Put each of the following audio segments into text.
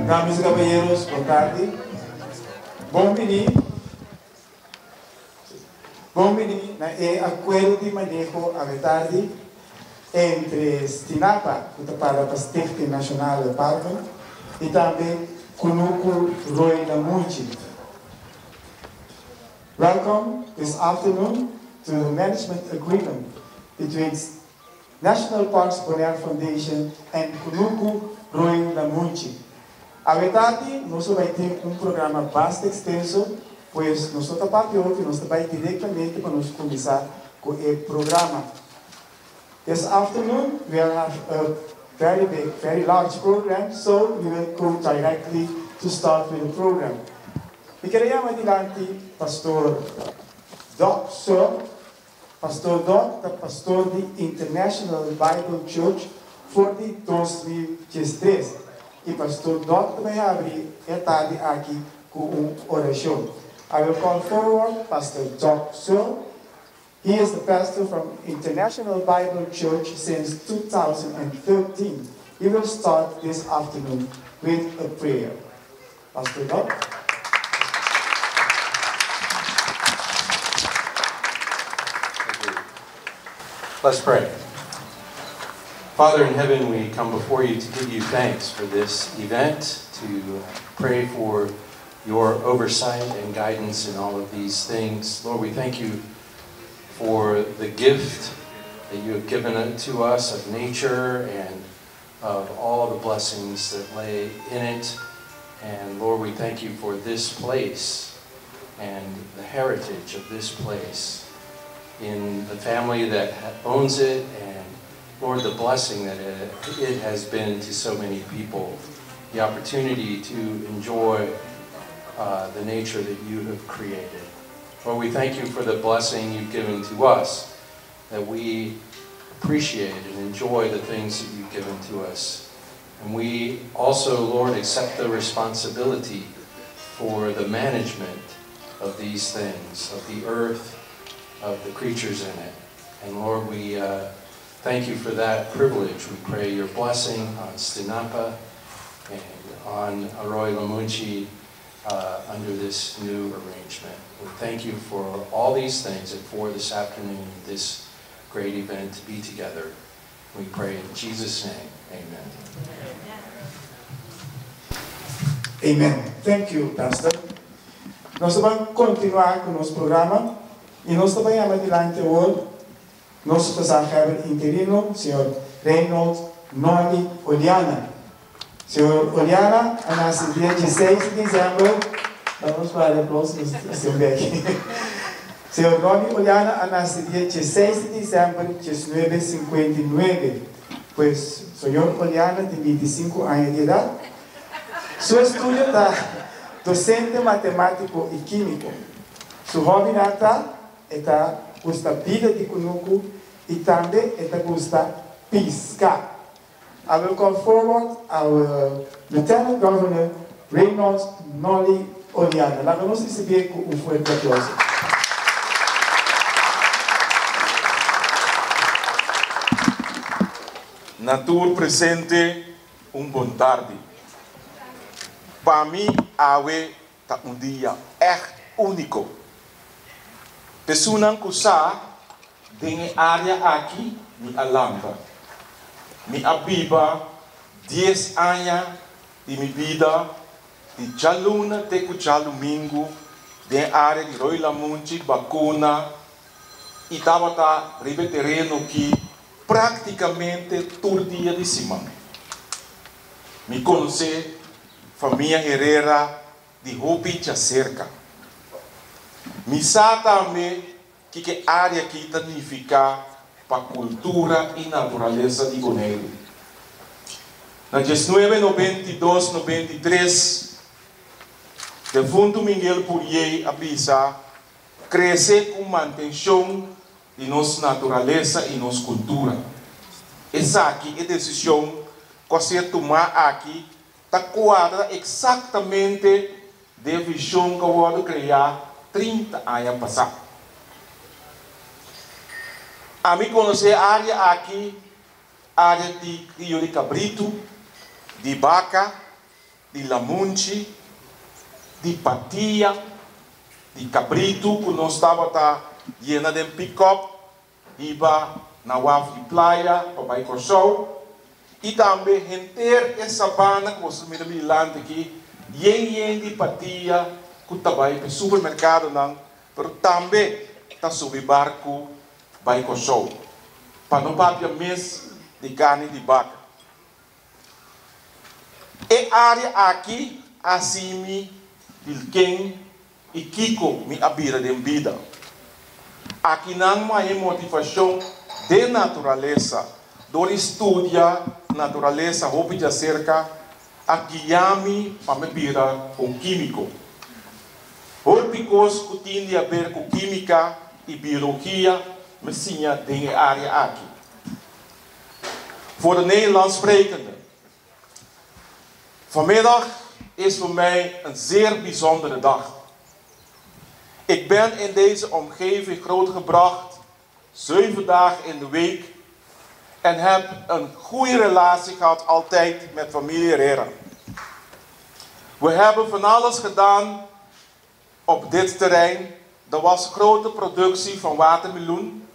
Damas y caballeros, bon tardi. Bon bini. Bon bini na e akuerdo di maneho awe tardi entre Stinapa, ku ta para pa Stichting Nationale Parken, i tambe Kunuku Rooi Lamunchi. Welcome this afternoon to the management agreement between National Parks Bonaire Foundation and Kunuku Rooi Lamunchi. Awe tardi nos lo bai tin un programa basta ekstenso, pues nos no ta papia hopi, nos ta bai direktamente pa nos kuminsá ku e programa. This afternoon we will have a very big, very large program, so we will go directly to start with the program. Mi kere yama dilanti Pastor Doc Sir. Pastor Doc ta pastor di International Bible Church for di 2013 i Pastor Doc ta bai habri e tardi aki ku un orashon. I will call forward Pastor Doc Sir. He is the pastor from International Bible Church since 2013. He will start this afternoon with a prayer. Pastor Doc. Let's pray. Father in heaven, we come before you to give you thanks for this event, to pray for your oversight and guidance in all of these things. Lord, we thank you for the gift that you have given to us of nature and of all the blessings that lay in it. And Lord, we thank you for this place and the heritage of this place in the family that owns it and, Lord, the blessing that it has been to so many people, the opportunity to enjoy the nature that you have created. Lord, we thank you for the blessing you've given to us, that we appreciate and enjoy the things that you've given to us. And we also, Lord, accept the responsibility for the management of these things, of the earth, of the creatures in it. And Lord, we thank you for that privilege. We pray your blessing on STINAPA and on Arroyo Lamunchi under this new arrangement. We thank you for all these things and for this afternoon, this great event to be together. We pray in Jesus' name, amen. Amen. Thank you, Pastor. Nos ta bai kontinuá ku nos programa i nos ta bai yama dilanti awor nos gezaghebber interino, señor Reynold Nolly Oleana. Señor Oleana a nase dia dieseis di desèmber, laga nos para di aplauso, nos ta hasi un bèki. Señor Nolly Oleana a nase dia dieseis di desèmber 1959. Pues, señor Oleana tin 25 aña di edat. Su estudio ta dosente matemátiko i kímiko. Su hòbinan ta, e ta gusta bida di kunuku i tambe e ta gusta piska. I will call forward our Lieutenant Governor Reynold Nolly Oleana. Laga nos risibié ku un fuerte aplauso. Na tur presente un bon tardi. Pa mi awe ta un dia ègt úniko. P'esunnan ku sa den e área aki mi a lanta. Mi a biba dies aña di mi bida di djaluna te ku djalumingu den e área di Rooi Lamunchi, Bakuna i tabata riba e tereno ki práktikamente tur dia di siman. Mi konosé famia Herrera di hopi djaserka. Mi sa tambe kiko e área akí ta nifiká pa kultura i naturalesa di Boneiru. Na 1992, 93, defuntu Miguel Pourier a bisa, Krese ku mantenshon di nos naturalesa i nos kultura. Esaki e desishon ku a ser tumá aki ta kuadra eksaktamente den vishon ku a wòrdu kreá 30 aña pasá. Ami konosé e área aki, área di krio di kabritu, di baka. di lamunchi, di patia, di kabritu ku nos tabata yena den pikòp hiba na waf di Playa pa bai Kòrsou i tambe henter e sabana ku boso ta mira mi dilanti aki yen yen di patia ku ta bai pa e supermerkadonan pero tambe ta subi barku bai Kòrsou pa no papia mes di karni di baka. E área aki a hasi mi bilken i kiko mi a bira den bida. Akinan mi a haña motivashon den naturalesa. Dor di studia naturalesa hopi djaserka a guia mi pa mi bira un kímiko. Hopi kos ku tin di haber ku kímika i biologia mi siña den e área aki. Voor de Nederlandssprekenden. Vanmiddag is voor mij een zeer bijzondere dag. Ik ben in deze omgeving grootgebracht, zeven dagen in de week, en heb een goede relatie gehad altijd met familie Herrera. We hebben van alles gedaan op dit terrein. Er was grote productie van watermeloen,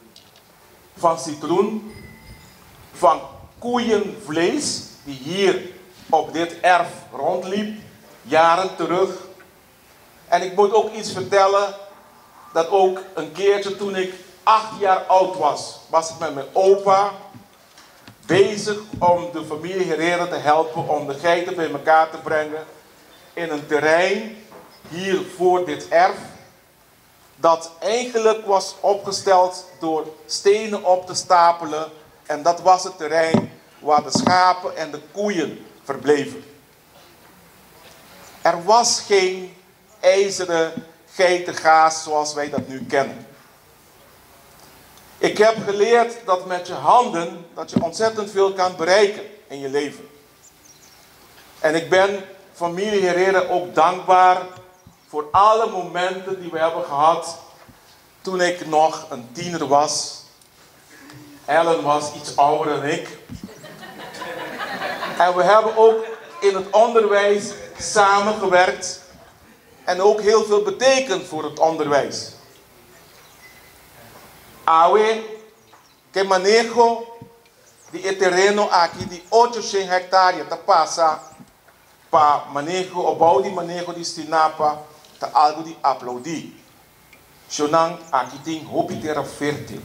van citroen, van koeienvlees, die hier op dit erf rondliep, jaren terug. En ik moet ook iets vertellen, dat ook een keertje toen ik 8 jaar oud was, was ik met mijn opa bezig om de familie Herrera te helpen om de geiten bij elkaar te brengen in een terrein hier voor dit erf, dat eigenlijk was opgesteld door stenen op te stapelen en dat was het terrein waar de schapen en de koeien verbleven. Er was geen ijzeren geitengaas zoals wij dat nu kennen. Ik heb geleerd dat met je handen dat je ontzettend veel kan bereiken in je leven. En ik ben familie Herrera ook dankbaar voor alle momenten die we hebben gehad toen ik nog een tiener was. Ellen was iets ouder dan ik. En we hebben ook in het onderwijs samengewerkt en ook heel veel betekend voor het onderwijs. Awe, ku maneho di e tereno aki di 800 hectare ta pasa pa maneho o bou di maneho di Stinapa ta algu di aplaudí. Shonnan, aki tin hopi tera fértil.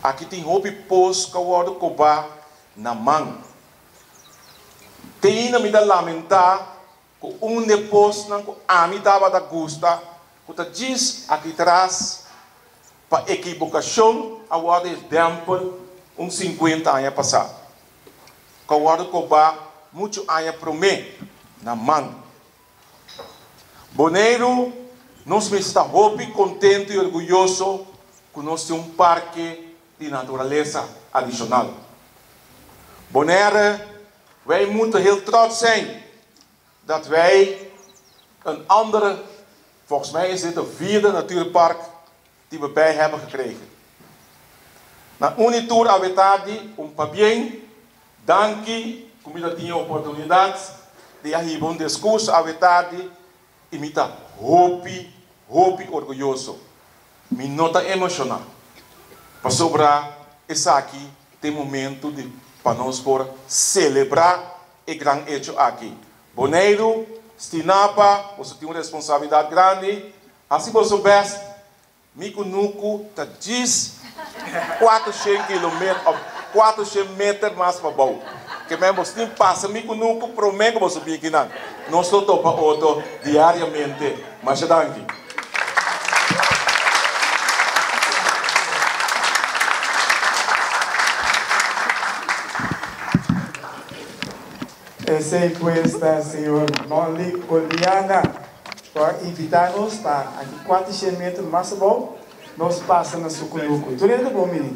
Aki tin hopi pos ku a wòrdu kobá na man. Te ainda mi ta lamentá ku un di e posnan ku ami tabata gusta ku ta djis aki tras pa ekibokashon a wòrdu e dèmpel un 50 aña pasá, ku a wòrdu kobá muchu aña promé na man. Boneiru, nos mester ta hopi kontentu i orguyoso ku nos tin un parke di naturalesa adishonal. Bonaire, wij moeten heel trots zijn dat wij een andere, volgens mij is dit de vierde natuurpark die we bij hebben gekregen. Na un i tur awe tardi, un pabien, danki ku mi ta tin e oportunidat di a hiba un diskurso awe tardi i mi ta hopi, hopi orguyoso. Mi no ta emoshoná pasobra esaki ta e momento di pa nos por selebrá e gran echo aki. Boneiru, Stinapa, boso tin un responsabilidat grandi, hasi boso bèst. Mi kunuku ta djis 400 kilometer òf 400 meter mas pabou. Ke men boso tin pasa mi kunuku promé ku boso bin akinan. Nos lo topa oto diariamente. Masha danki. Esei pues ta señor Nolly Oliana ku a invitá nos pa aki 400 meter mas abou nos pasa na su kunuku. Tur hende ta bon bini.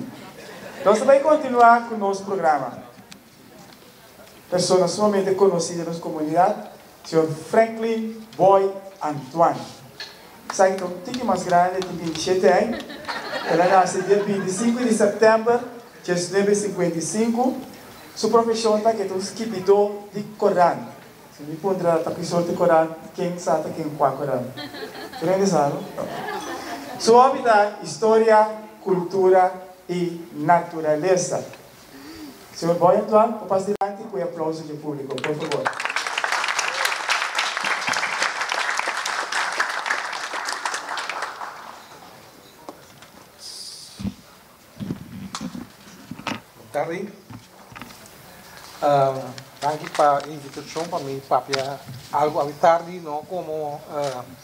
Nos ta bai kontinuá ku nos programa. Persona sumamente konosí den nos komunidat, señor Franklin Boy Antoine. Esaki ta un tiki mas grandi, e tin 27 aña. El a nase dia 25 di sèptèmber 1955. Su profeshon ta ku e ta un skibidó di korant. Si mi puntra ta ki sorto korant, ken sa ta ken kua korant? Tur hende sa, no? Su hobby ta historia, kultura i naturalesa. Señor Boy Antoine, por pas dilanti ku e aplauso dje públiko, por fabor. Bon tardi. Danki pa e invitashon pa mi papia algu awe tardi, no komo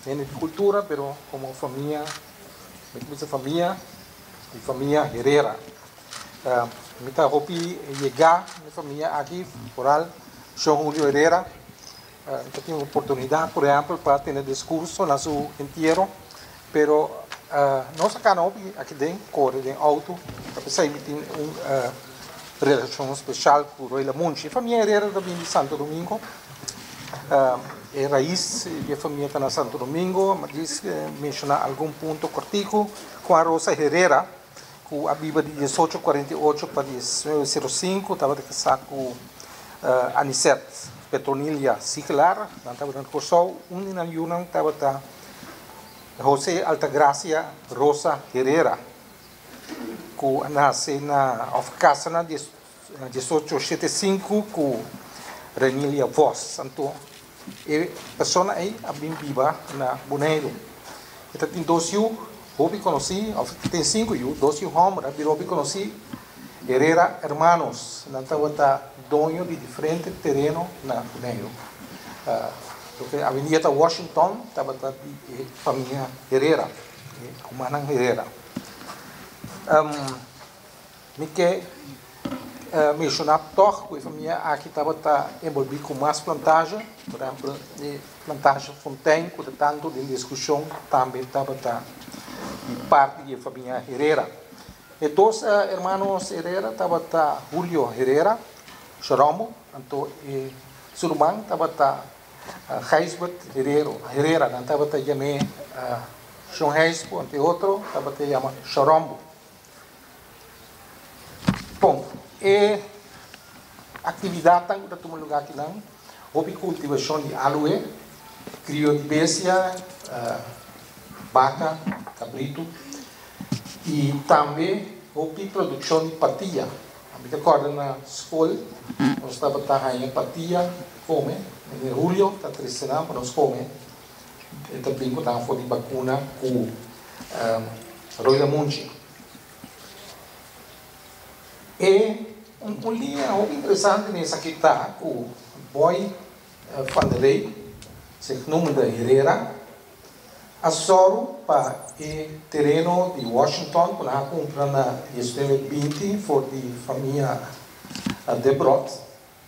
hende di kultura, pero komo famia, mi ta bisa famia di famia Herrera. Mi ta hopi yega mi famia aki, foral Shon Julio Herrera. Mi ta tin oportunidat, por ehèmpel, pa tene diskurso na su entiero, pero nos a kana hopi aki den, kore den outo, ta p'esei mi tin un relashon speshal ku Roy Lamunchi. E famia Herrera ta bini di Santo Domingo, e rais di e famia ta na Santo Domingo. Mi a djis menshoná algun punto kòrtiku. Juan Rosa Herrera, ku a biba di 1848 pa 1905, tabata kasá ku Anicet Petronilia Sigelaar. Nan tabata na Kòrsou. Un di nan yunan tabata José Altagracia Rosa Herrera, ku a nase na òf kasa na 1885 ku Renilia Vos. Anto E persona ei a bin biba na Boneiru. E ta tin dos yu hopi konosí, òf e ta tin sinku yu, dos yu hòmber a bira hopi konosí, Herrera Hermanos. Nan tabata doño di diferente tereno na Boneiru. Loke awendia ta Washington tabata di e famia Herrera, e rumannan Herrera. Mi ke menshoná tòg ku e famia aki tabata enbolbí ku mas plantage, por ehèmpel e plantage Fontein ku ta tantu den diskushon tambe tabata di parti di e famia Herrera. E dos hermanos Herrera tabata Julio Herrera, Shorombo, anto e su ruman tabata Gijsbert Herrero, Herrera, nan tabata yam'é Shon Gijsbo, anto e otro tabata yama Shorombo. Bon, e aktividatnan ku ta tuma lugá akinan, hopi kultivashon di aloe, krio di bestia, baka, kabritu, i tambe hopi produkshon di patia. Mi ta kòrda na skol nos tabata haña patia kome, meneer Julio ta trese nan pa nos kome. E ta bin ku nan for di bakuna ku Roy Lamunchi. E un liña hopi interesante den esaki ta ku Boy van der Rey, zich noemende Herrera, a sòru pa e tereno di Washington ku nan a kumpra na 1920 for di famia Debrot,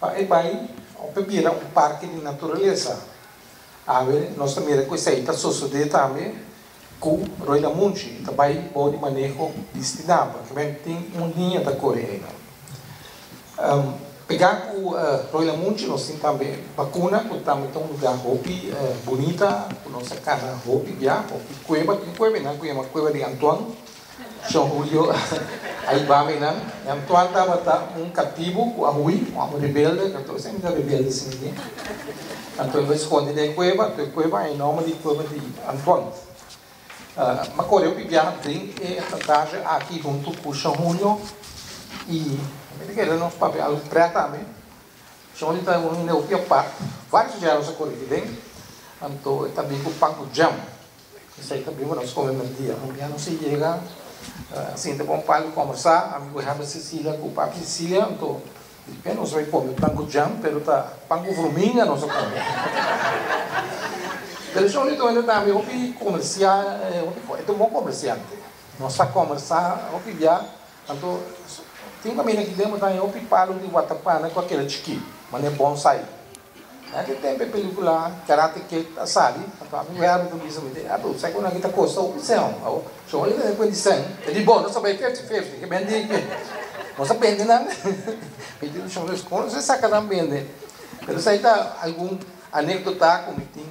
Pa e bai of e bira un parke di naturalesa. Awe nos ta mira ku esei ta sosodé tambe ku Rooi Lamunchi. E ta bai bou di maneho di Stinapa. Kimen tin un liña ta kore einan. Pegá ku Rooi Lamunchi nos tin tambe Bakuna ku tambe ta un lugá hopi bunita ku nos a kana hopi bia, hopi kueba. Tin kueba einan ku yama Kueba di Antoine. Shon Julio a hiba mi nan. E Antoine tabata un katibu ku a hui, un amo rebelde, anto esei mi ta rebelde si mi tin. Anto el bai skonde den e kueba, anto e kueba e nòmber di kueba di Antoine. Mi a kore hopi biaha den e plantage aki huntu ku Shon Julio i mi ta kere nos papia algu prèt tambe. Shon Julio ta un hende hopi apart, vários biaha nos a kore aki den, anto e ta bin ku pan ku jam. Esei ta bin nos kome merdia. Un bia nos a yega sinta pa un par di kombersá, ami ku Herbert Cecilia ku papi Cecilia, anto di repente nos a bai kome pan ku jam, pero ta pan ku vruminga nos a kome. Pero e shon di tambe hopi komersial, e ta un bon komersiante. Nos ta kombersá hopi bia, anto tin un kaminda aki den bo ta haña hopi palu di watapana ku a keda chikí, manera bonsai. Na ki tempu e pelicula Karate Kid a sali, anto ami ku Herbert a bisa mi di, Herbert, sa ku nan ki ta kosta hopi sen ho? Shon a lei ku di sen, e di bo, nos a bai fifty fifty, ke bende ke? Nos a bende nan? Mi di, Shon, kon nos a saka nan bende? Pero esei ta algun anekdota ku mi tin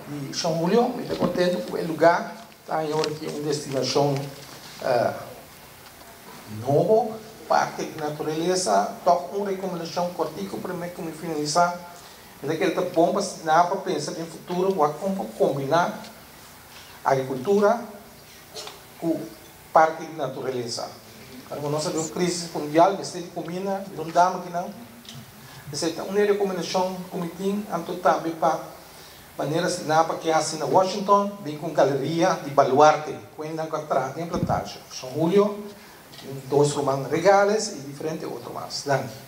di Shon Julio. Mi ta kontentu ku e luga ta haña ora ki un destinashon Nobo parke di naturalesa tòg un rekomendashon kòrtiku promé ku mi finalisá. Mi ta kere ta bon pa Stinapa pensa den futuro wak kon pa kombiná agrikultura ku parke di naturalesa. Pasobra nos ta den un krisis mundial, mester di kuminda, di un dama kinan. Esei ta un e rekomendashon ku mi tin, anto tambe pa manera Stinapa ke hasi na Washington, bin ku un galeria di baluarte ku hendenan ku a traha den plantage. Shon Julio, tin dos ruman Regales i diferente otro mas. Danki.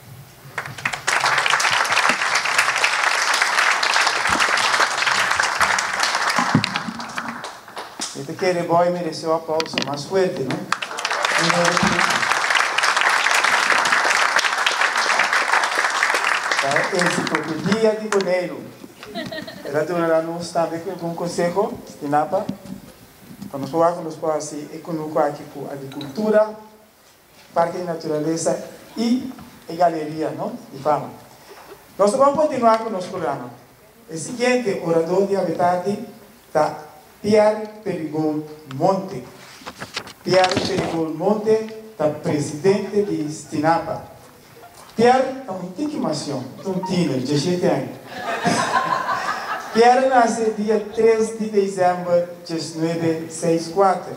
Mi ta kere boy merece un aplauso mas fuerte, no? Ta e enciclopedia di Boneiru. El a duna nos tambe algun conseho, Stinapa. Pa nos por wak ku nos por hasi e kunuku aki ku agrikultura, parke di naturalesa i e galeria no di fama. Nos ta ban kontinuá ku nos programa. E siguiente orador di awe tardi ta Pierre Perigold Monte. Pierre Perigold Monte ta presidente di Stinapa. Pierre ta un tiki mas yòn, ta un tiner, 17 aña. Pierre a nase dia 3 di desèmber 1964.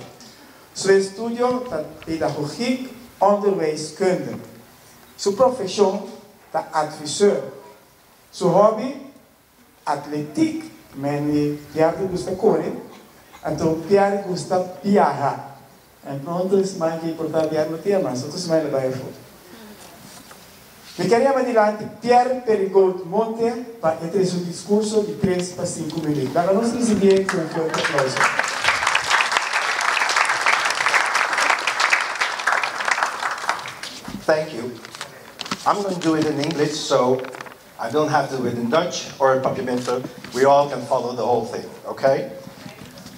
Su estudio ta pedagogiek onderwijskunde. Su profeshon ta adviseur. Su hòbi, atletiek. Manny Pierre ta gusta kore, anto Pierre gusta biaha. En pronto e siman ke por ta Pierre no tin mas, otro siman el a bai afó. Mi ker yama dilanti Pierre Perigold Monte pa e trese un diskurso di 3 pa 5 minüt. Laga nos risibié ku un fuerte aplauso. Thank you. I'm going to do it in English, so I don't have to do it in Dutch or in Papiamento. We all can follow the whole thing, okay?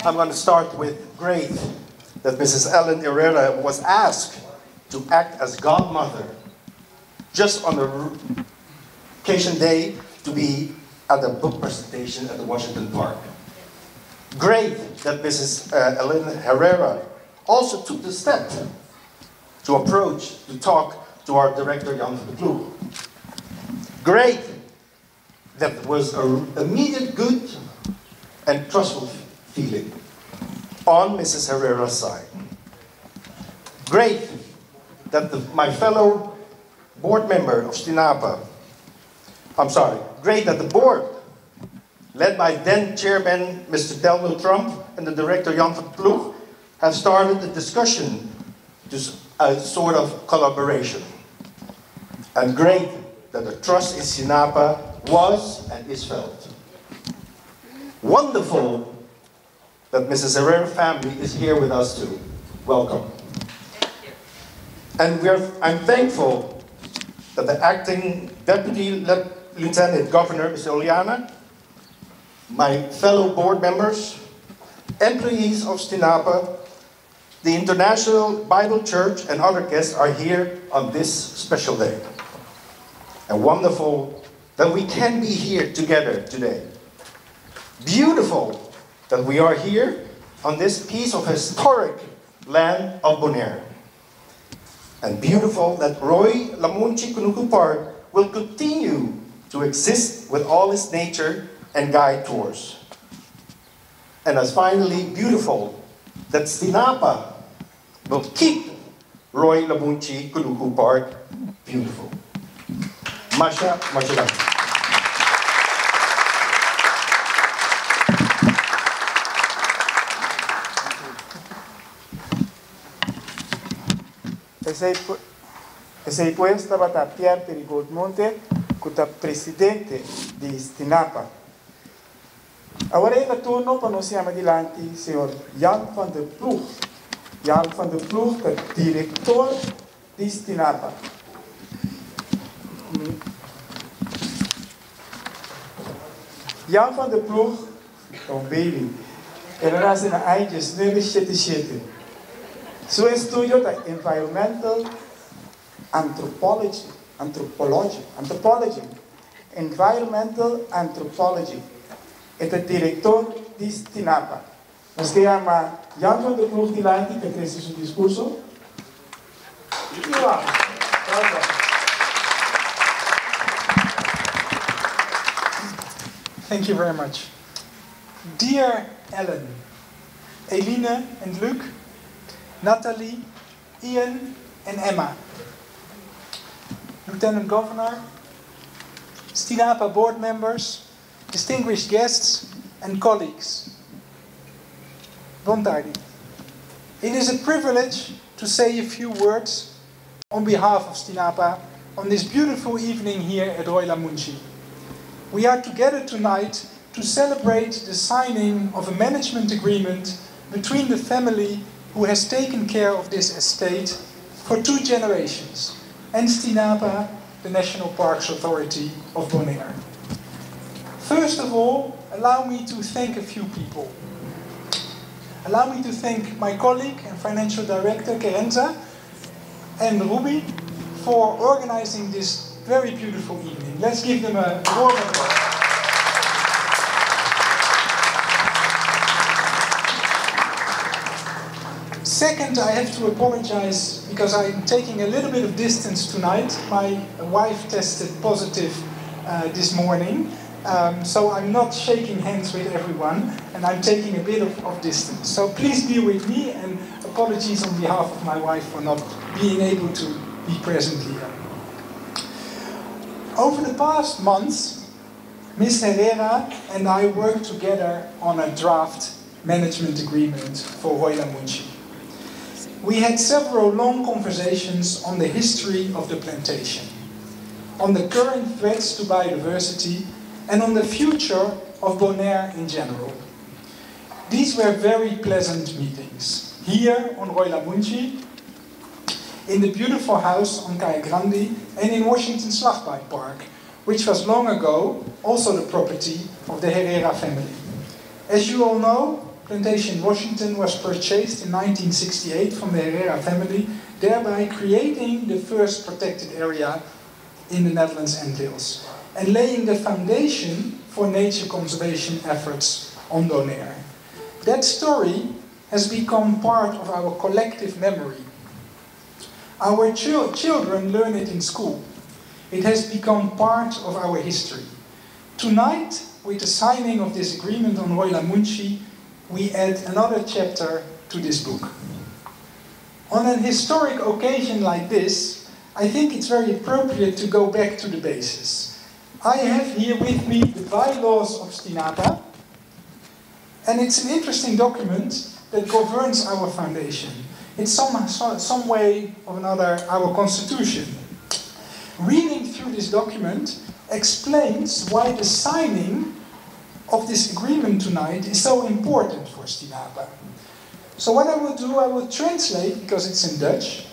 I'm going to start with great that Mrs. Ellen Herrera was asked to act as godmother just on the occasion day to be at the book presentation at the Washington Park. Great that Mrs. Ellen Herrera also took the step to approach, to talk to our director, Jan van der Ploeg. Great that was an immediate good and trustful feeling on Mrs. Herrera's side. Great that my fellow board member of Stinapa, I'm sorry, great that the board, led by then chairman Mr. Delno Trump and the director Jan van Ploeg, have started the discussion to a sort of collaboration. And great that the trust in Stinapa was and is felt. Wonderful that Mrs. Herrera family is here with us too. Welcome. And I'm thankful that the acting Deputy Lieutenant Governor, Mr. Oleana, my fellow board members, employees of Stinapa, the International Bible Church, and other guests are here on this special day. And wonderful that we can be here together today. Beautiful that we are here on this piece of historic land of Bonaire. And beautiful that Rooi Lamontji Kunuku Park will continue to exist with all its nature and guide tours. And as finally beautiful that Stinapa will keep Rooi Lamontji Kunuku Park beautiful. Masha, masha danki. Esei pues tabata Pierre Perigold Monte, ku ta presidente di Stinapa. Awor ta turno pa nos yama dilanti señor Jan van der Ploeg. Jan van der Ploeg ta direktor di Stinapa. Jan van der Ploeg, un baby, el a nase na aña 1977. Su estudio ta Environmental Anthropology, Anthropology, Anthropology, Environmental Anthropology. E ta direktor di Stinapa. Nos ke yama Jan van der Ploeg dilanti pa trese su diskurso. Iwa, bravo. Thank you very much. Dear Ellen, Eline and Luke, Natalie, Ian and Emma, Lieutenant Governor, STINAPA board members, distinguished guests and colleagues. Bon tardi. It is a privilege to say a few words on behalf of STINAPA on this beautiful evening here at Rooi Lamoenchi. We are together tonight to celebrate the signing of a management agreement between the family who has taken care of this estate for 2 generations and STINAPA, the National Parks Authority of Bonaire. First of all, allow me to thank a few people. Allow me to thank my colleague and financial director, Kerenza, and Ruby for organizing this very beautiful evening. Let's give them a warm applause. Second, I have to apologize because I'm taking a little bit of distance tonight. My wife tested positive this morning, so I'm not shaking hands with everyone, and I'm taking a bit of distance. So please be with me, and apologies on behalf of my wife for not being able to be present here. Over the past months, Ms. Herrera and I worked together on a draft management agreement for Rooi Lamoenchi. We had several long conversations on the history of the plantation, on the current threats to biodiversity, and on the future of Bonaire in general. These were very pleasant meetings, here on Rooi Lamoenchi, in the beautiful house on Kaya Grandi, and in Washington Slagbaai Park, which was long ago also the property of the Herrera family. As you all know, Plantation Washington was purchased in 1968 from the Herrera family, thereby creating the first protected area in the Netherlands Antilles and laying the foundation for nature conservation efforts on Bonaire. That story has become part of our collective memory. Our children learn it in school. It has become part of our history. Tonight, with the signing of this agreement on Rooi Lamoenchi, we add another chapter to this book. On an historic occasion like this, I think it's very appropriate to go back to the basis. I have here with me the bylaws of STINAPA, and it's an interesting document that governs our foundation. It's some way or another our constitution. Reading through this document explains why the signing of this agreement tonight is so important for STINAPA. So what I will do, I will translate, because it's in Dutch,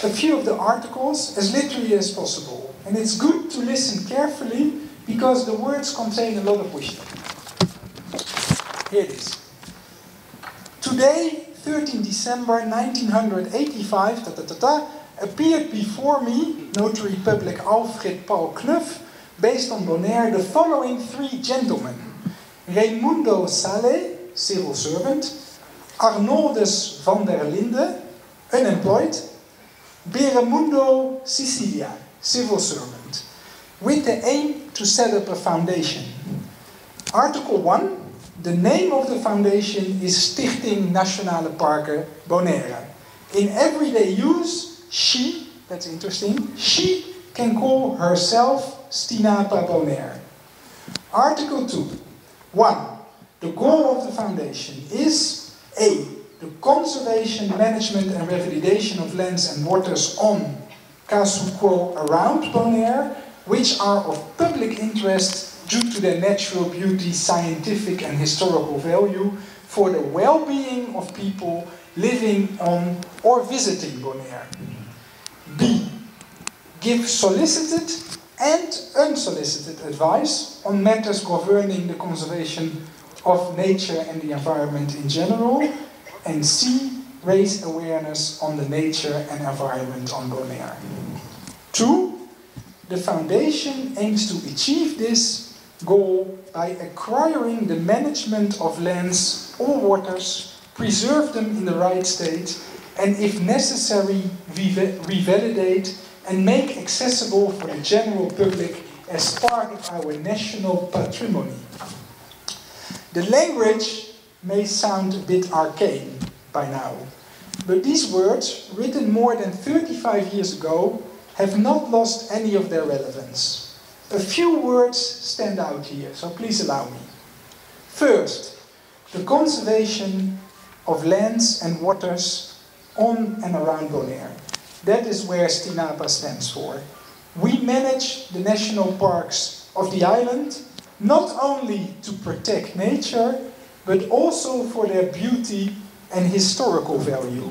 a few of the articles as literally as possible. And it's good to listen carefully because the words contain a lot of wisdom. Here it is. Today, 13 December 1985, appeared before me, Notary Public Alfred Paul Knuff, based on Bonaire, the following 3 gentlemen. Raimundo Saleh, civil servant, Arnoldus van der Linde, unemployed, Beremundo Sicilia, civil servant, with the aim to set up a foundation. Article 1, the name of the foundation is Stichting Nationale Parken Bonaire. In everyday use, she, that's interesting, she can call herself STINAPA Bonaire. Article 2, 1, the goal of the foundation is A, the conservation, management and revalidation of lands and waters on Kasuko around Bonaire, which are of public interest due to their natural beauty, scientific and historical value, for the well-being of people living on or visiting Bonaire. B, give solicited and unsolicited advice on matters governing the conservation of nature and the environment in general. And C, raise awareness on the nature and environment on Bonaire. 2, the foundation aims to achieve this goal by acquiring the management of lands or waters, preserve them in the right state, and if necessary, revalidate and make accessible for the general public as part of our national patrimony. The language may sound a bit arcane by now, but these words, written more than 35 years ago, have not lost any of their relevance. A few words stand out here, so please allow me. First, the conservation of lands and waters on and around Bonaire. That is where STINAPA stands for. We manage the national parks of the island not only to protect nature, but also for their beauty and historical value.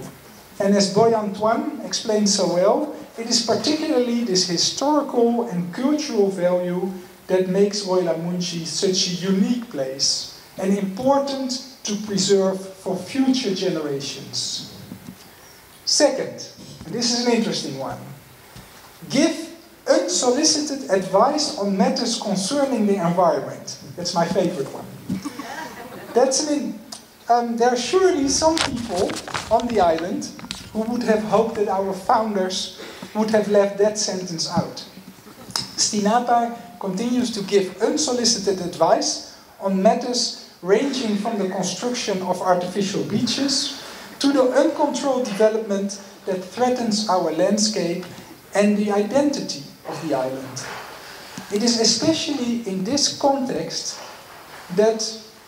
And as Boy Antoine explained so well, it is particularly this historical and cultural value that makes Rooi Lamoenchi such a unique place and important to preserve for future generations. Second, and this is an interesting one, give unsolicited advice on matters concerning the environment. That's my favorite one. That's an There are surely some people on the island who would have hoped that our founders would have left that sentence out. STINAPA continues to give unsolicited advice on matters ranging from the construction of artificial beaches to the uncontrolled development that threatens our landscape and the identity of the island. It is especially in this context that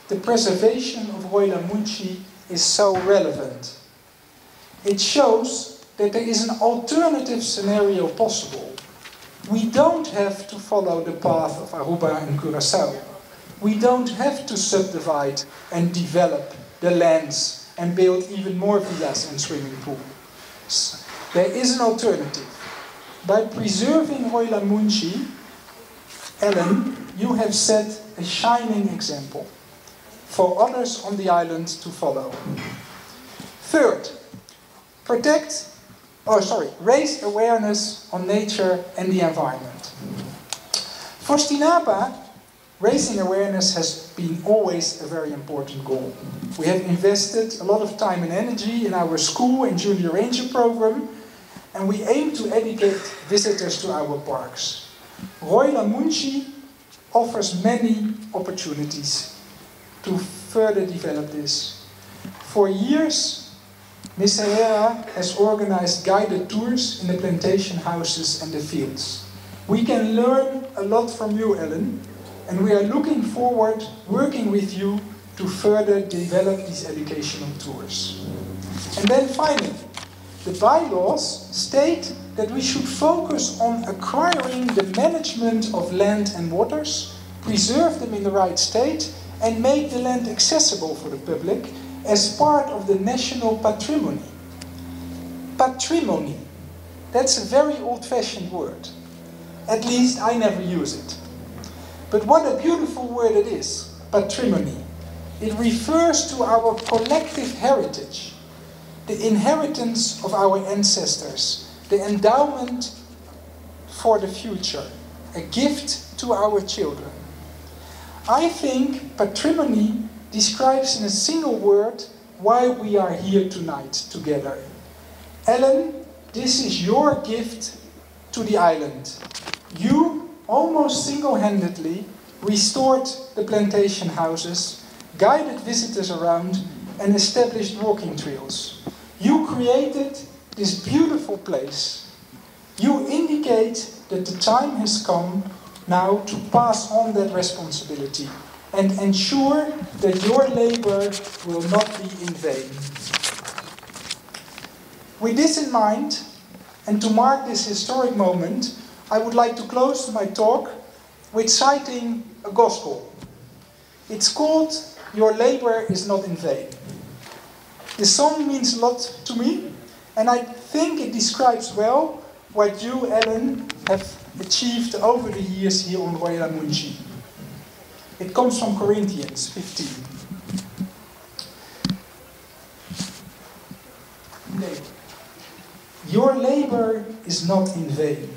the preservation of Rooi Lamoenchi is so relevant. It shows that there is an alternative scenario possible. We don't have to follow the path of Aruba and Curacao. We don't have to subdivide and develop the lands and build even more villas and swimming pools. There is an alternative. By preserving Rooi Lamoenchi, Ellen, you have set a shining example for others on the island to follow. Third, protect, oh sorry, raise awareness on nature and the environment. For STINAPA, raising awareness has been always a very important goal. We have invested a lot of time and energy in our school and junior ranger program, and we aim to educate visitors to our parks. Rooi Lamoenchi offers many opportunities to further develop this. For years, Ms. Herrera has organized guided tours in the plantation houses and the fields. We can learn a lot from you, Ellen, and we are looking forward working with you to further develop these educational tours. And then finally, the bylaws state that we should focus on acquiring the management of land and waters, preserve them in the right state, and make the land accessible for the public as part of the national patrimony. Patrimony. That's a very old-fashioned word. At least I never use it. But what a beautiful word it is, patrimony. It refers to our collective heritage, the inheritance of our ancestors, the endowment for the future, a gift to our children. I think patrimony describes in a single word why we are here tonight together. Ellen, this is your gift to the island. You, almost single-handedly, restored the plantation houses, guided visitors around, and established walking trails. You created this beautiful place. You indicate that the time has come now to pass on that responsibility and ensure that your labor will not be in vain. With this in mind, and to mark this historic moment, I would like to close my talk with citing a gospel. It's called Your Labor is Not in Vain. The song means a lot to me, and I think it describes well what you, Ellen, have achieved over the years here on Rooi Lamoenchi. It comes from Corinthians 15. Okay. Your labor is not in vain,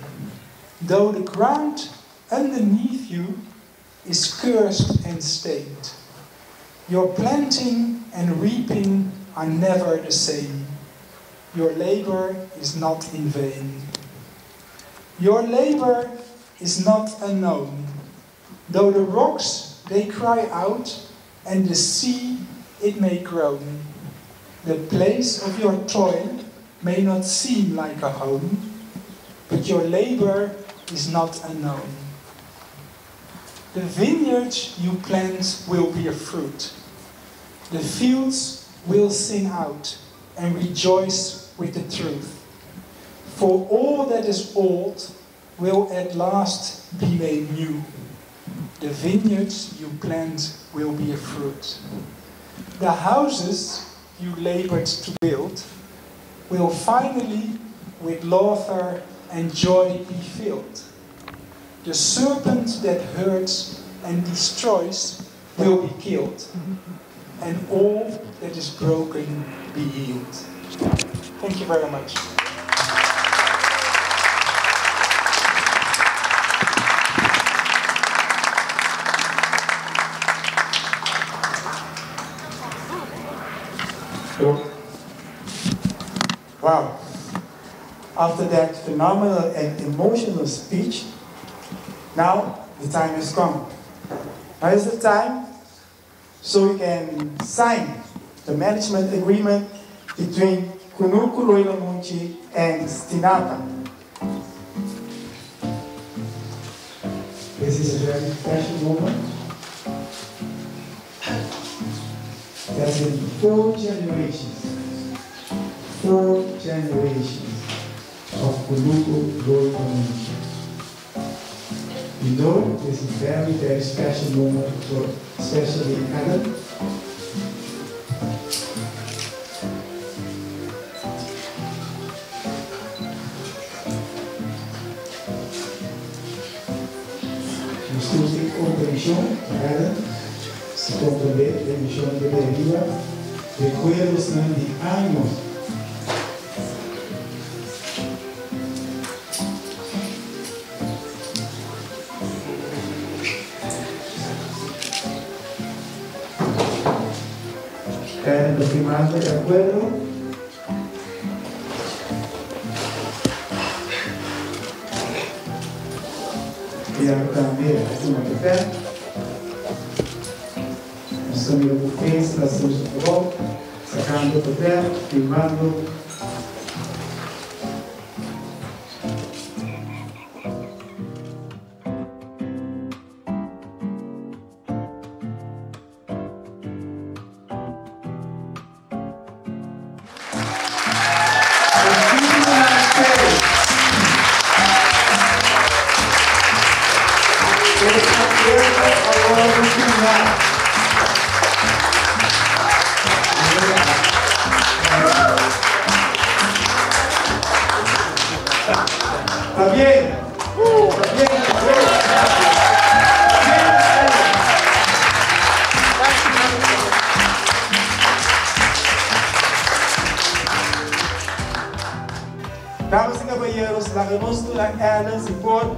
though the ground underneath you is cursed and stained. Your planting and reaping are never the same. Your labor is not in vain. Your labor is not unknown. Though the rocks, they cry out, and the sea it may groan. The place of your toil may not seem like a home, but your labor is not unknown. The vineyards you plant will bear fruit. The fields will sing out and rejoice with the truth. For all that is old will at last be made new. The vineyards you plant will bear fruit. The houses you labored to build will finally with laughter and joy be filled. The serpent that hurts and destroys will be killed, and all that is broken be healed. Thank you very much. Wow. After that phenomenal and emotional speech, now the time has come. Now is the time so we can sign the management agreement between Kunuku Rooi Lamunchi and STINAPA. This is a very special moment. There's been four generations, four generations of Kunuku Rooi Lamunchi. We know this is a very, very special moment for especially Adam. Nos tur tin kompreshon, Adam, si komprendé e mishon ta deriva rekuerdosnan di años. Adam ta firmando e akuerdo. Tiago tambe a tuma café. Nos ta mira cu Prince ta haciendo su trabou, sacando papel, firmando. Damas y caballeros, laga nos duna Ellen Zipor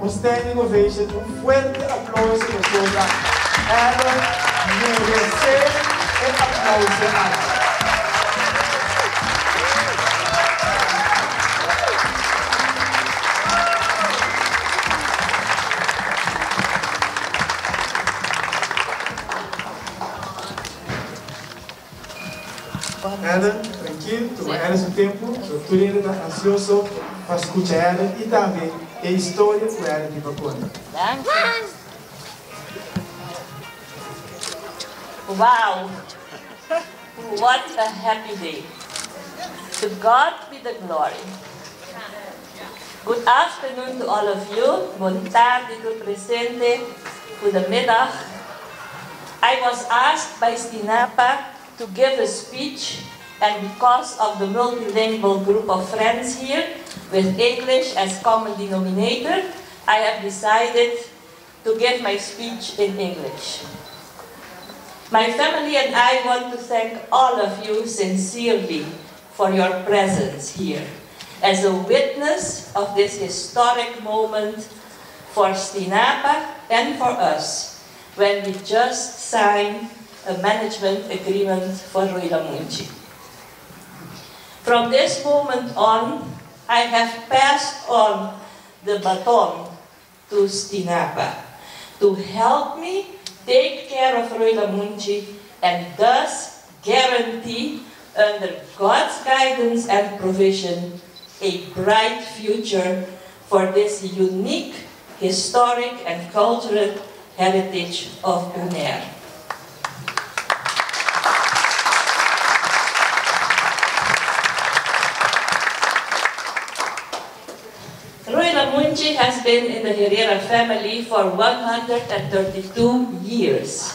un standing ovation, un fuerte aplauso pasobra Ellen merece e aplauso aki. Ellen, trankil, tuma Ellen su tempu, so tur hende ta ansioso pa skucha Ellen i tambe e historia ku Ellen tin pa konta. Wow! What a happy day! To God be the glory! Good afternoon to all of you. Bon tardi tur presente. Goedemiddag. I was asked by STINAPA to give a speech and because of the multilingual group of friends here with English as common denominator, I have decided to give my speech in English. My family and I want to thank all of you sincerely for your presence here as a witness of this historic moment for STINAPA and for us when we just signed a management agreement for Rooi Lamunchi. From this moment on, I have passed on the baton to STINAPA to help me take care of of Rooi Lamoentji and thus guarantee, under God's guidance and provision, a bright future for this unique historic and cultural heritage of Bonaire. Rooi Lamoentji has been in the Herrera family for 132 years.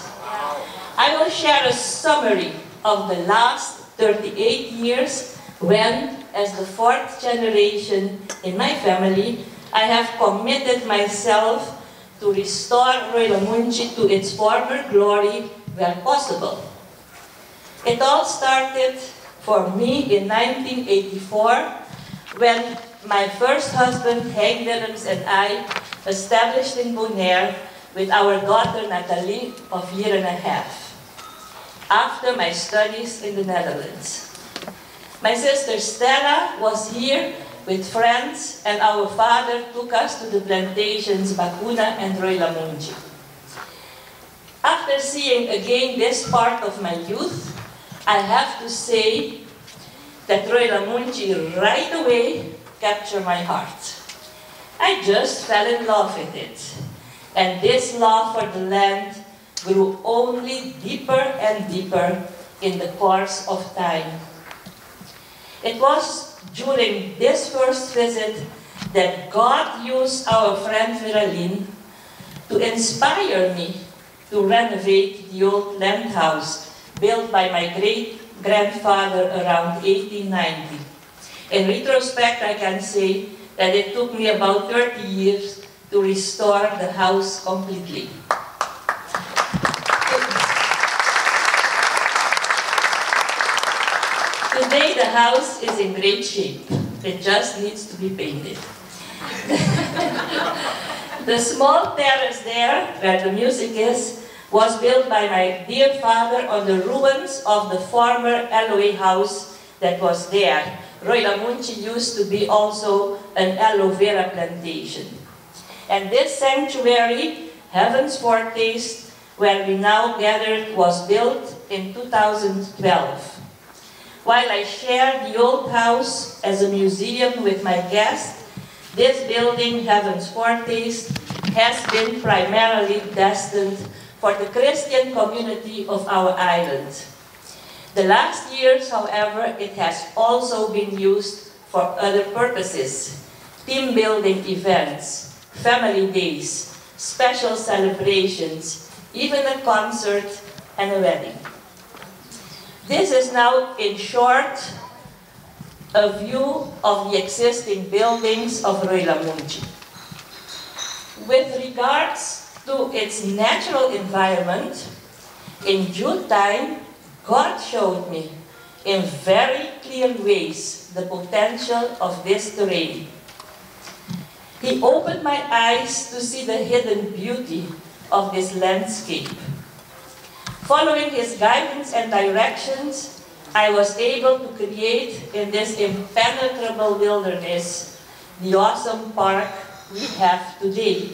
I will share a summary of the last 38 years when, as the fourth generation in my family, I have committed myself to restore Rooi Lamoentji to its former glory where possible. It all started for me in 1984 when my first husband, Henk Willems, and I established in Bonaire with our daughter Nathalie of year and a half, after my studies in the Netherlands. My sister Stella was here with friends, and our father took us to the plantations Bakuna and Rooi Lamoentji. After seeing again this part of my youth, I have to say that Rooi Lamoentji right away captured my heart. I just fell in love with it. And this love for the land grew only deeper and deeper in the course of time. It was during this first visit that God used our friend Veraline to inspire me to renovate the old land house built by my great-grandfather around 1890. In retrospect, I can say that it took me about 30 years to restore the house completely. Today, the house is in great shape. It just needs to be painted. The small terrace there, where the music is, was built by my dear father on the ruins of the former aloe house that was there. Rooi Lamoentji used to be also an aloe vera plantation. And this sanctuary, Heaven's Foretaste, where we now gathered, was built in 2012. While I share the old house as a museum with my guests, this building, Heaven's Foretaste, has been primarily destined for the Christian community of our island. The last years, however, it has also been used for other purposes: team building events, family days, special celebrations, even a concert and a wedding. This is now, in short, a view of the existing buildings of Rooi Lamoentji. With regards to its natural environment, in due time, God showed me in very clear ways the potential of this terrain. He opened my eyes to see the hidden beauty of this landscape. Following his guidance and directions, I was able to create in this impenetrable wilderness the awesome park we have today.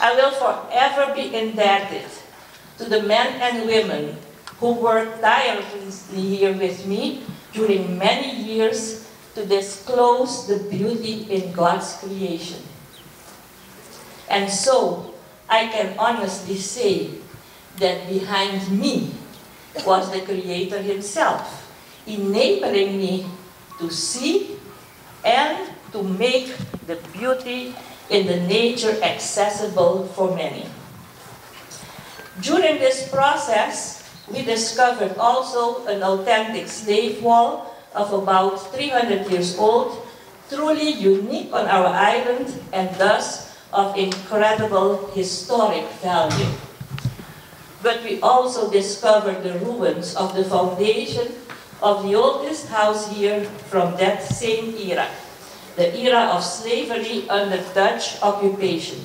I will forever be indebted to the men and women who worked tirelessly here with me during many years to disclose the beauty in God's creation. And so, I can honestly say that behind me was the Creator himself, enabling me to see and to make the beauty in the nature accessible for many. During this process, we discovered also an authentic slave wall of about 300 years old, truly unique on our island and thus of incredible historic value. But we also discovered the ruins of the foundation of the oldest house here from that same era, the era of slavery under Dutch occupation.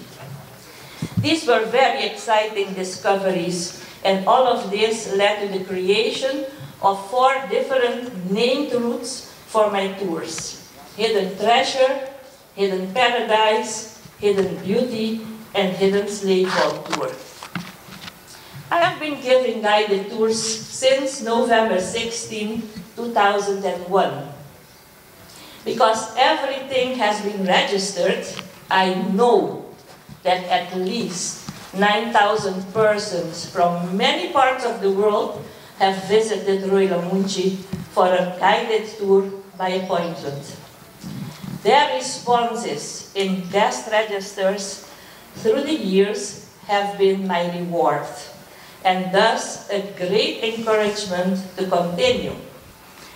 These were very exciting discoveries, and all of this led to the creation of 4 different named routes for my tours: Hidden Treasure, Hidden Paradise, Hidden Beauty, and Hidden Slave Wall Tour. I have been giving guided tours since November 16, 2001. Because everything has been registered, I know that at least 9,000 persons from many parts of the world have visited Rooi Lamoentji for a guided tour by appointment. Their responses in guest registers through the years have been my reward, and thus a great encouragement to continue.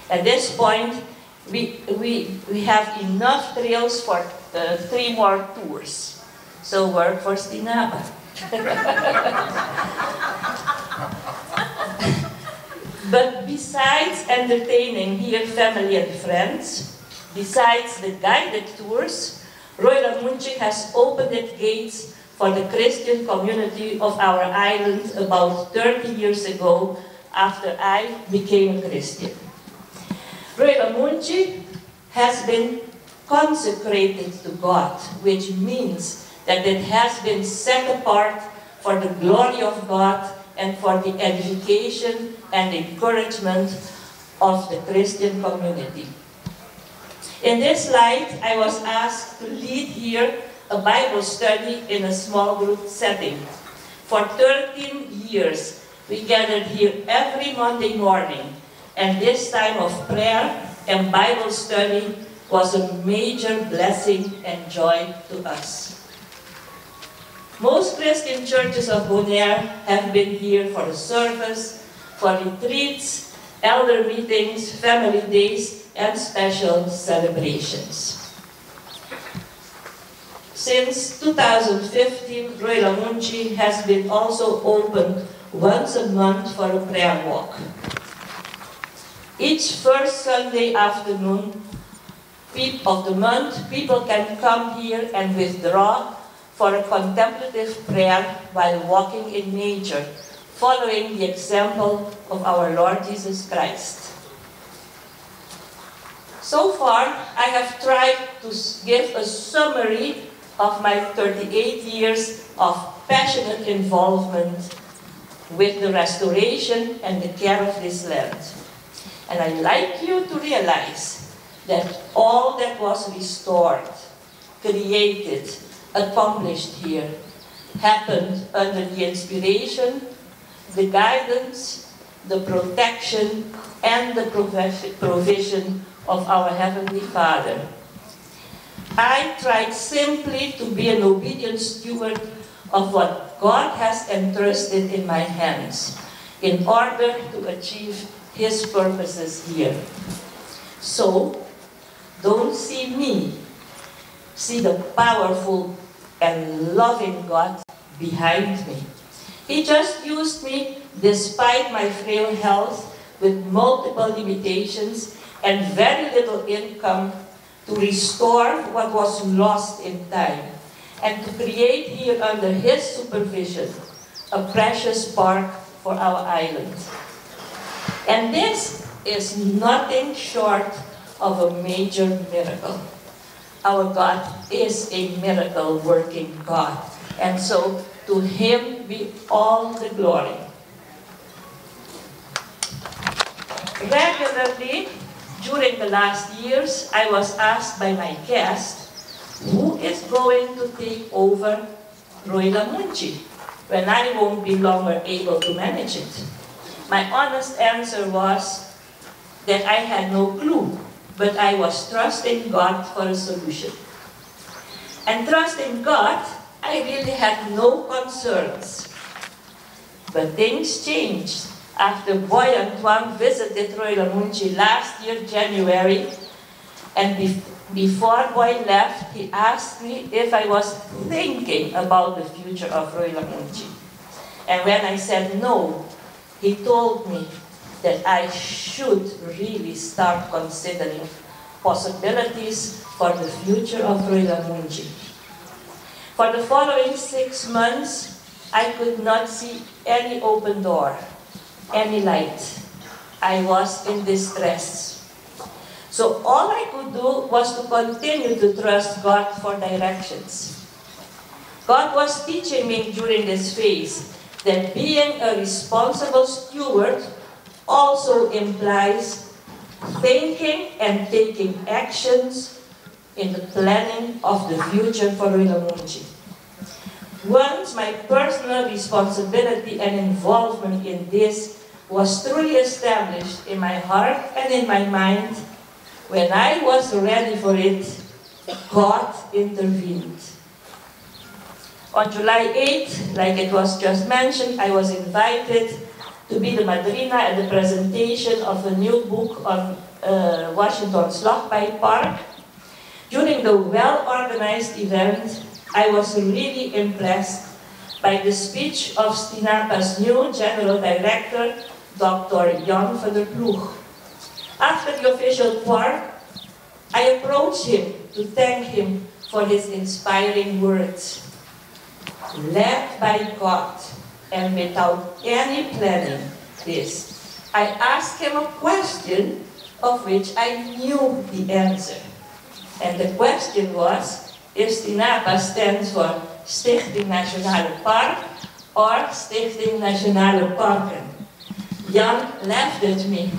At this point, we have enough trails for 3 more tours. So work for Stinapa. But besides entertaining here family and friends, besides the guided tours, Rooi Lamoentji has opened its gates for the Christian community of our island about 30 years ago after I became a Christian. Rooi Lamoentji has been consecrated to God, which means that it has been set apart for the glory of God and for the edification and encouragement of the Christian community. In this light, I was asked to lead here a Bible study in a small group setting. For 13 years, we gathered here every Monday morning, and this time of prayer and Bible study was a major blessing and joy to us. Most Christian churches of Bonaire have been here for the service, for retreats, elder meetings, family days, and special celebrations. Since 2015, Rooi Lamoentji has been also opened once a month for a prayer walk. Each first Sunday afternoon of the month, people can come here and withdraw for a contemplative prayer while walking in nature, following the example of our Lord Jesus Christ. So far, I have tried to give a summary of my 38 years of passionate involvement with the restoration and the care of this land. And I'd like you to realize that all that was restored, created, accomplished here happened under the inspiration, the guidance, the protection, and the provision of our Heavenly Father. I tried simply to be an obedient steward of what God has entrusted in my hands in order to achieve His purposes here. So, don't see me, see the powerful and loving God behind me. He just used me despite my frail health with multiple limitations and very little income to restore what was lost in time and to create here under His supervision a precious park for our island. And this is nothing short of a major miracle. Our God is a miracle-working God. And so to Him be all the glory. Regularly, during the last years, I was asked by my guest, who is going to take over Rooi Lamoentji when I won't be longer able to manage it? My honest answer was that I had no clue, but I was trusting God for a solution. And trusting God, I really had no concerns. But things changed after Boy Antoine visited Rooi Lamoentji last year, January, and before Boy left, he asked me if I was thinking about the future of Rooi Lamoentji. And when I said no, he told me that I should really start considering possibilities for the future of Rooi Lamoentji. For the following 6 months, I could not see any open door, any light. I was in distress. So all I could do was to continue to trust God for directions. God was teaching me during this phase that being a responsible steward also implies thinking and taking actions in the planning of the future for Rooi Lamontji. Once my personal responsibility and involvement in this was truly established in my heart and in my mind, when I was ready for it, God intervened. On July 8, like it was just mentioned, I was invited to be the madrina at the presentation of a new book on Washington Slagbaai Park. During the well-organized event, I was really impressed by the speech of STINAPA's new General Director, Dr. Jan van der Ploeg. After the official part, I approached him to thank him for his inspiring words. Led by God and without any planning this, I asked him a question of which I knew the answer. And the question was, if STINAPA stands for Stichting Nationale Park or Stichting Nationale Parken. Jan laughed at me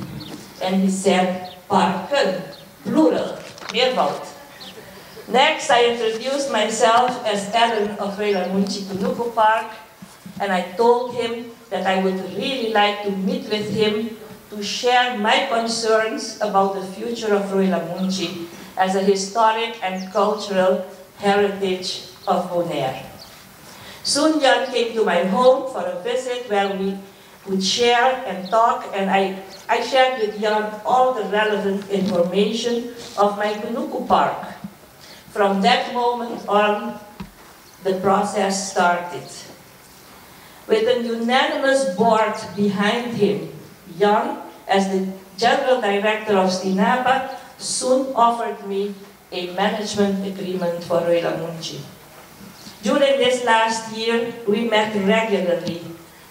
and he said, Parken, plural, meervoud. Next, I introduced myself as Ellen of Rooi Lamontji Kunuku Park, and I told him that I would really like to meet with him to share my concerns about the future of Rooi Lamontji as a historic and cultural heritage of Bonaire. Soon Jan came to my home for a visit where we would share and talk, and I shared with Jan all the relevant information of my Kunuku Park. From that moment on, the process started. With a unanimous board behind him, Jan, as the General Director of STINAPA, soon offered me a management agreement for Rooi Lamontji. During this last year, we met regularly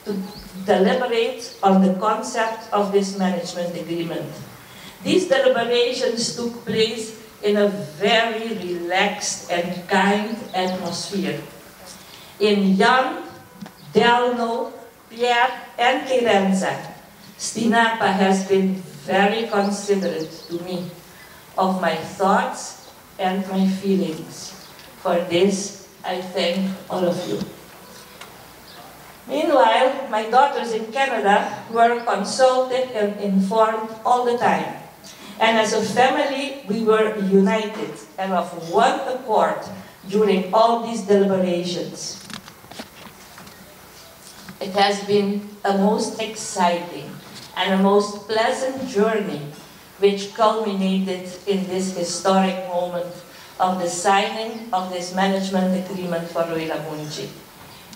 to deliberate on the concept of this management agreement. These deliberations took place in a very relaxed and kind atmosphere. In Jan, Delno, Pierre, and Kerenza, STINAPA has been very considerate to me of my thoughts and my feelings. For this, I thank all of you. Meanwhile, my daughters in Canada were consulted and informed all the time. And as a family, we were united and of one accord during all these deliberations. It has been a most exciting and a most pleasant journey, which culminated in this historic moment of the signing of this management agreement for Rooi Lamontji.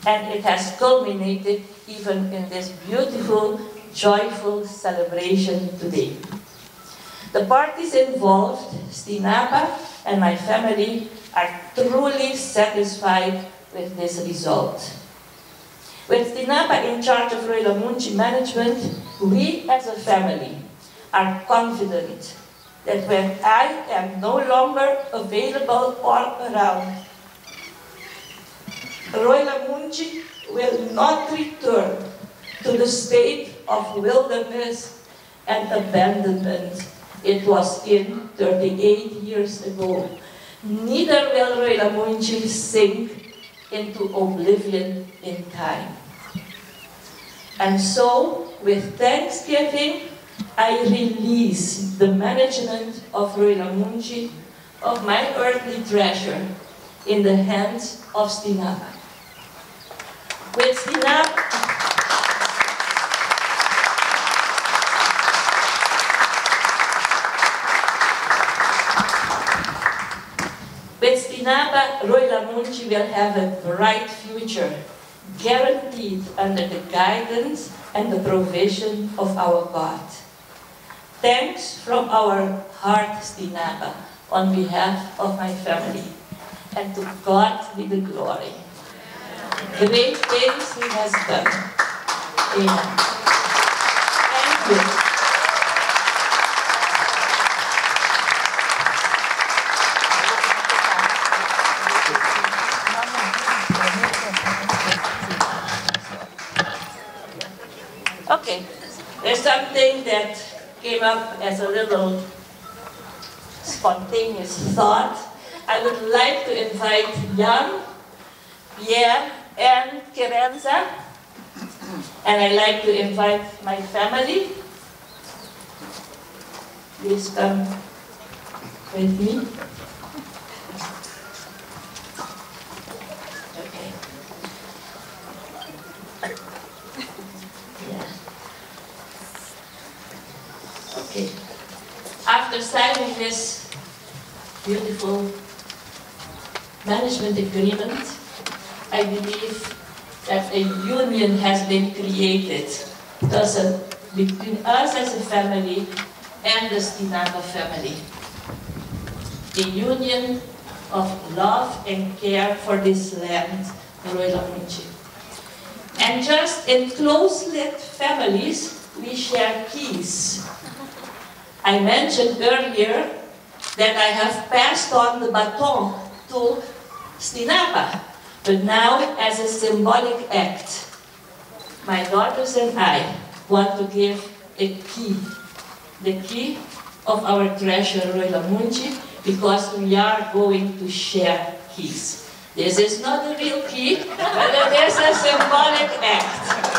And it has culminated even in this beautiful, joyful celebration today. The parties involved, STINAPA and my family, are truly satisfied with this result. With STINAPA in charge of Rooi Lamontji management, we as a family are confident that when I am no longer available or around, Rooi Lamontji will not return to the state of wilderness and abandonment it was in 38 years ago. Neither will Rooi Lamontji sink into oblivion in time. And so, with thanksgiving, I release the management of Rooi Lamontji, of my earthly treasure, in the hands of STINAPA. With STINAPA, Rooi Lamontji will have a bright future, guaranteed under the guidance and the provision of our God. Thanks from our heart, STINAPA, on behalf of my family. And to God be the glory. Great things He has done. Amen. Thank you. Okay, there's something that came up as a little spontaneous thought. I would like to invite Jan, Pierre, and Kerenza. And I'd like to invite my family. Please come with me. Okay. Yeah. Okay. After signing this beautiful management agreement, I believe that a union has been created between us as a family and the STINAPA family. A union of love and care for this land, Rooi Lamoentji. And just in close-knit families, we share keys. I mentioned earlier that I have passed on the baton to STINAPA, but now as a symbolic act, my daughters and I want to give a key, the key of our treasure, Rooi Lamoentji, because we are going to share keys. This is not a real key, but it is a symbolic act.